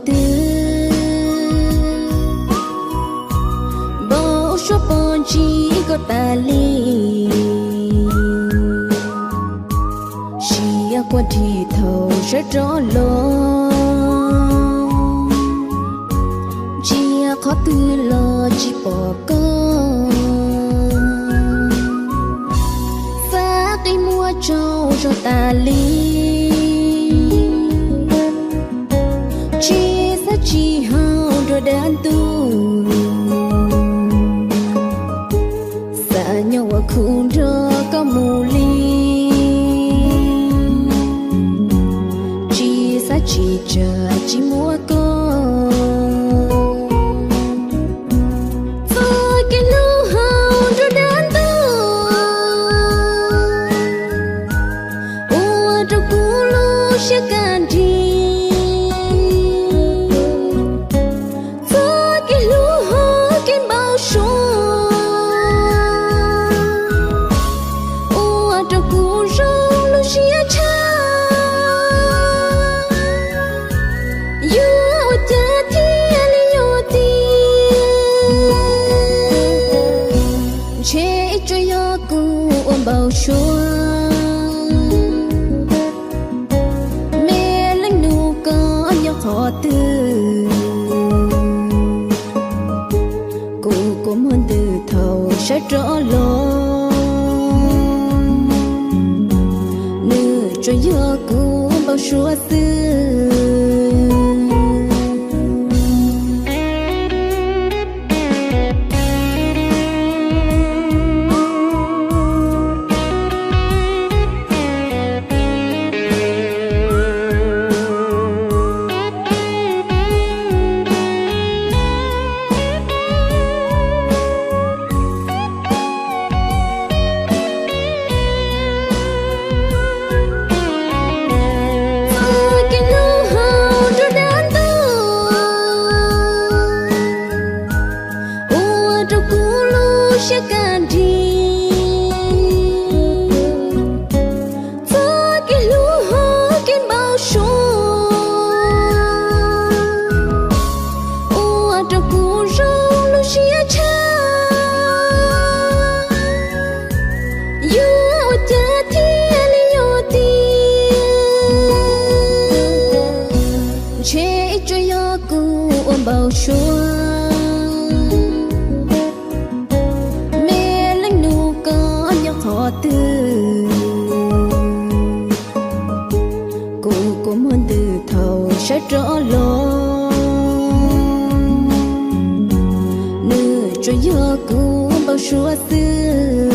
twg, npau suav pom ntsis koj tas li. Siab quaj nrhis thaum sawv rov los, ntsia qhov twg los tsis pom koj. Xav qi muag tsaug zog tas li, tsis xav tsis haum nruab dab ntub. Xav nyob ua khub nrog koj mus li, tsis xav tsis tsam tsis muaj koj. Txoj kev hlub hauv nruab dab ntub ua rau kuv lub siab kaj nrig. Txoj kev hlub hauv kev npau suav ua rau kuv zoo lub siab tshaj. Yuav ua cas thiaj li yuav tiag, ntshe ib tsuas yog kuv ua npau suav. Me leej nus, koj nyob qhov twg? Kuv kua muag ntws thaum sawv rov los, nws tsuas yog kuv npau suav xwb. Txoj kev hlub hauv nruab dab ntub ua rau kuv lub siab kaj nrig. Txoj kev hlub hauv kev npau suav ua rau kuv zoo lub siab tshaj. Yuav ua cas thiaj li yuav tiag, ntshe ib tsuas yog kuv ua npau suav. Me leej nus, koj nyob qhov twg? Kuv kua muag ntws thaum sawv rov los, nws tsuas yog kuv npau suav xwb.